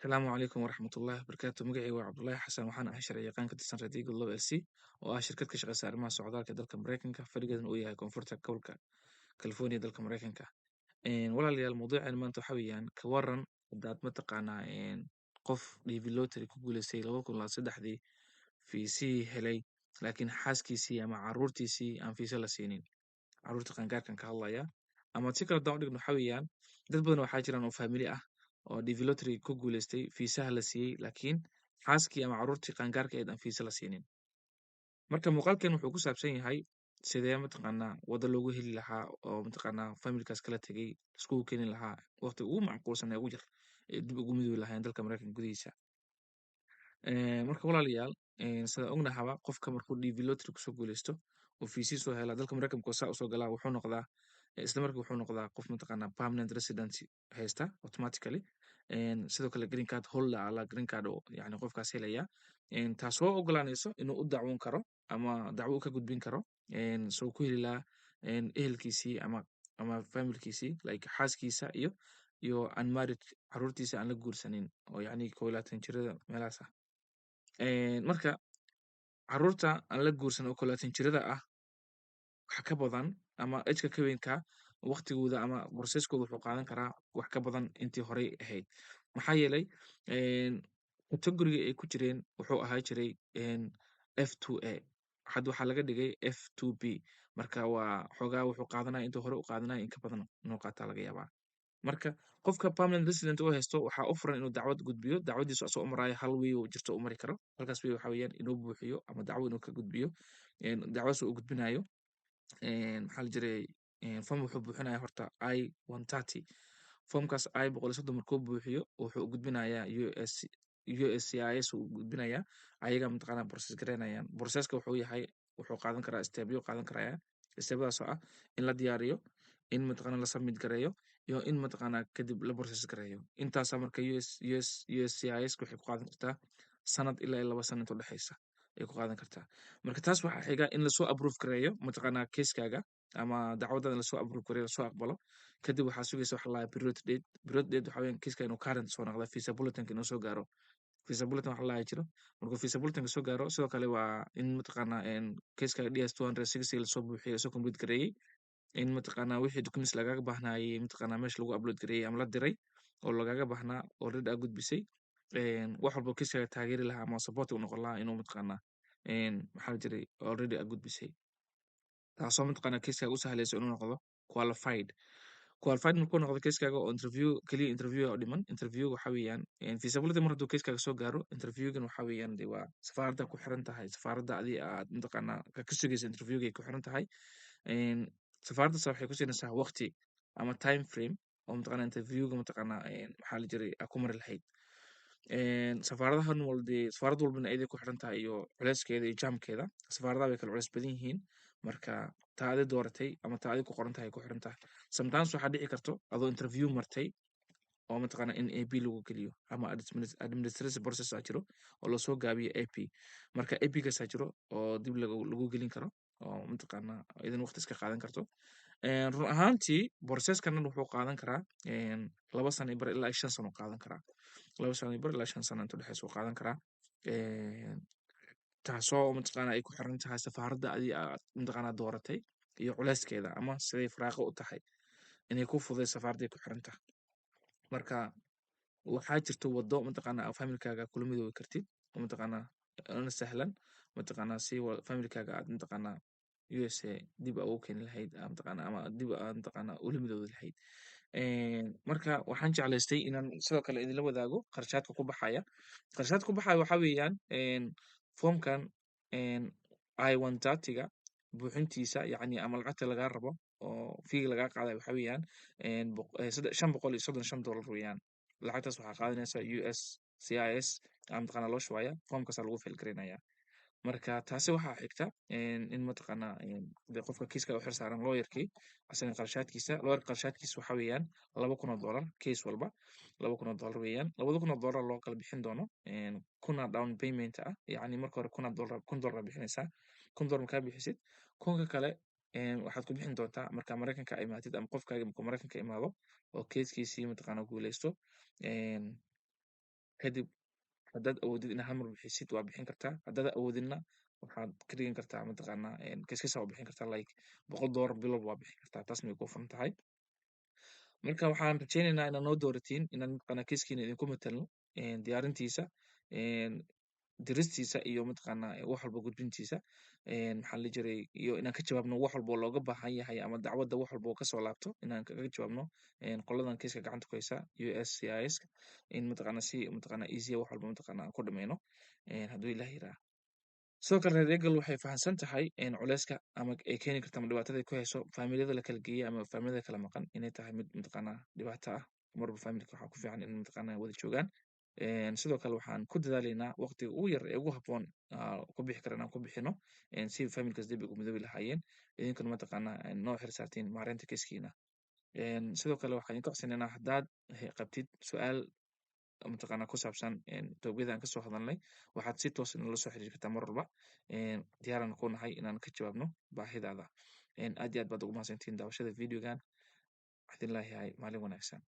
Asalaamu calaykum waraxmatullaahi wabarakaatu. Magacayga waa Cabdullaahi Xasan, waxaan ahay sharci-yaqaan ka tirsan Red Eagle Law LC, oo ah shirkad ka shaqeysa arrimaha socdaalka ee dalka Mareykanka, fadhigeeduna uu yahay koonfurta gobolka California, dalka Mareykanka. Walaalayaal, mawduuceen maanta waxa weeyaan: ka waran hadaad mataqaanaa qof DV lottery ku guuleystay 2023dii, fiisihii helay, laakiin xaaskiisii ama carruurtiisii aan fiisa la siinin? Carruurta qaangaarkan ka hadlaya. Ama si kale haddaan u dhigno, waxa weeyaan dad badan waxaa jiraan oo family ah oo DV lottery ku guuleystay, fiisaha la siiyey, laakiin xaaskii ama carruurtii qaangaarka ahayd aan fiisa la siinin. Marka muuqaalkan wuxuu ku saabsan yahay sidee mataqaanaa waddo loogu heli lahaa oo mataqaanaa familkaas kala tegay iskugu keeni lahaa waqtiga ugu macquulsan ee ugu yar ee dib ugu midoobi lahaayeen dalka Mareykanka gudihiisa. Marka walaalayaal, sidaan ognahaba, qofka markuu DV lottery kusoo guuleysto oo fiisihii soo hela dalka Mareykanka, saa usoo galaa, wuxuu noqdaa isla markii wuxuu noqdaa qof mataqaanaa permanent residency haysta automatically. Sidoo kale green card holder ala green card oo yacni qofkaas helaya, taasoo ogolaanayso inuu u dacwoon karo ama dacwo u ka gudbin karo soo ku heli lahaa ehelkiisii ama familkiisii, like xaaskiisa iyo unmarried carruurtiisa aan la guursanin, oo yacni 21 jirada meelahaas ah. Marka carruurta aan la guursan oo 21 jirada ah wax ka badan ama age-ka ka weynka, waqtigooda ama process-kooda wuxuu qaadan karaa wax ka badan intii horey ahayd. Maxaa yeelay category-ga ay ku jireen wuxuu ahaa jiray F2A, hadda waxaa laga dhigay F2B. Marka waa xoogaa wuxuu qaadanaya intuu hore u qaadanaya in ka badan inuu qaataa laga yaabaa. Marka qofka permanent resident oo haysto waxaa u furan inuu dacwad gudbiyo. Dacwadiisu asagoo u maraayo hal way oo jirto u mari karo. Halkaas way waxaa weeyaan inuu buuxiyo ama dacwo inuu ka gudbiyo. Dacwadaas uu gudbinayo, maxaa la jiray, form wuxuu buuxinaya horta I-130. Foomkaas I-130 markuu buuxiyo, wuxuu u gudbinayaa US USCIS uu gudbinayaa. Ayaga mataqaanaa process gareynayaan. Processka wuxuu yahay, wuxuu qaadan karaa stepyo qaadan karaya, stepyadaas oo ah in la diyaariyo, in mataqaanaa la submit gareeyo, iyo in mataqaanaa kadib la process gareeyo. Intaasaa marka US US USCIS waxay ku qaadan kartaa sanad ilaa iyo 2 sano inta udhexeysa ay ku qaadan kartaa. Marka taas waxaa xiga in lasoo approve gareeyo mataqaanaa casekaaga ama dacwadada lasoo approve gareeyo, lasoo aqbalo. Kadib waxaa sugaysa waxa la priority date. Priority date waxaa weeyaan caseka inuu current soo noqdo, visa bulletin inuu soo gaaro. Visa bulletin waxa la jiro. Markuu visa bulletin soo gaaro, sidoo kale waa in mataqaanaa casekaaga DS 260 lasoo buuxiyey, lasoo complete gareeyey, in mataqaanaa wixii documents lagaaga baahnayay mataqaanaa meesha lagu upload gareeyey ama la diray oo lagaaga baahnaa already aa gudbisay, wax walbo casekaaga taageeri lahaa ama support u noqon lahaa inuu mataqaanaa maxaa la jiray already aa gudbisay, taasoo mataqaanaa casekaaga u sahlayso inuu noqdo qualified. Qualified markuu noqdo casekaaga oo interview kaliya, interview oo dhiman. Interview waxa weeyaan visa bulletin mar hadduu casekaaga soo gaaro, interviewgan waxa weeyaan de waa safaaradda ku xiran tahay. Safaaradda adi aad mataqaanaa ka sugaysa interviewga ay ku xiran tahay. Safaaraddaas waxay ku siinaysaa waqti ama time frame oo mataqaanaa interviewga mataqaanaa maxaa la jiray aa ku mari lahayd. Safaaradahan walde, safaarad walbana ayday ku xiran tahay iyo culeyskeeda iyo jaamkeeda. Safaaradaha way kala culeys badan yihiin. Marka taa adi dooratay ama taa adi ku qoran tahay ku xiran tahay. Sometimes waxaa dhici karto adoo interview martay oo mataqaanaa in AP lagu geliyo ama administrative process aa jiro oo lasoo gaabiyo AP. Marka AP kaasaa jiro oo dib lagu gelin karo oo mataqaanaa idan waqti iska qaadan karto. Run ahaantii processkanan wuxuu qaadan karaa 2 sano iyo bar ilaa 5 sano qaadan karaa. 2 sano iyo bar ilaa 5 sano inta udhexeysa uu qaadan karaa, taasoo mataqaanaa ay ku xiran tahay safaaradda adi aad mataqaanaa dooratay iyo culeyskeeda ama siday firaaqo u tahay inay ku fududeyso safaaradda ay ku xiran tahay. Marka waxaa jirto waddo mataqaanaa aa familkaaga kula midoobi kartid oo mataqaanaa una sahlan mataqaanaa si familkaaga aad mataqaanaa USA dib aa ugu keeni lahayd mataqaanaa ama dib aad mataqaanaa ula midoobi lahayd. Marka waxaan jeclaystay inaan sidoo kale idinla wadaago kharashaadka ku baxaya. Kharashaadka ku baxaya waxaa weeyaan foomkan I-130-ga buuxintiisa, yacni ama lacagta lagaa rabo oo fee lagaa qaadayo, waxaa weeyaan $535 weeyaan. Lacagtaas waxaa qaadanaysa USCIS aa mataqaanaa loo shubaya, foomkaasaa lagu fill gareynaya. Marka taasi waxaa xigta in mataqaanaa dee qofka kiiska u xil saaran, lawyerkii, asagana kharashaadkiisa. Lawyerka kharashaadkiisa waxaa weeyaan $2,000 case walba, $2,000 weeyaan. $2,000 loo kala bixin doono, kuna down payment ah, yacni marka hore kuna dollar, $1,000 aa bixinaysaa. $1,000 markaa bixisid, kunka kale waxaad ku bixin doontaa markaa Maraykanka imaatid ama qofkaaga markuu Maraykanka imaado oo casekiisii mataqaanaa guuleysto. Kadib haddaad awoodid inaad hal mar bixisid, waa bixin kartaa. Haddaad awoodinna, waxaad ka dhigan kartaa, mataqaanaa, kiis waa bixin kartaa, like $100 bil walba waa bixin kartaa. Taasna way kuu furan tahay. Marka waxaan rajaynaynaa inaad noo dooratiin inaan, mataqaanaa, kiiskiina idinku matalno diyaarintiisa, diristiisa iyo, mataqaanaa, wax walba gudbintiisa, maxaa la dhihi jiray, iyo inaan ka jawaabno wax walba oo looga baahan yahay ama dacwadda wax walba oo kasoo laabto inaan kaga jawaabno qoladan kiiska gacanta ku haysa USCIS, in, mataqaanaa, si, mataqaanaa, easy wax walba, mataqaanaa, aan ku dhameyno, hadduu Ilaah yiraaha. Sidoo kale Red Eagle waxay fahamsan tahay culeyska ama ay keeni karto ama dhibaatada ay ku hayso faamiliyada la kala geeyey ama faamiliyada kala maqan inay tahay mid, mataqaanaa, dhibaato ah. Marba faamilka waxaa ku fiican in, mataqaanaa, wada joogaan. Sidoo kale waxaan ku dadaalaynaa waqtiga ugu yar ee ugu habboon ku bixi kara inaan ku bixino, si faamilkaas dib ugu midoobi lahaayeen, idinkuna, mataqaanaa, noo xil saartiin maareynta kiiskiina. Sidoo kale waxaan idinka codsanaynaa haddaad qabtid su'aal, mataqaanaa, ku saabsan topicyada aan kasoo hadalnay, waxaad si toos nala soo xiriiri kartaa mar walba. Diyaaraan ku nahay inaan ka jawaabno baahidaada. Aad iyo aad baad ugu mahadsantihiin daawashada videogan. Waxaan idin leeyahay maalin wanaagsan.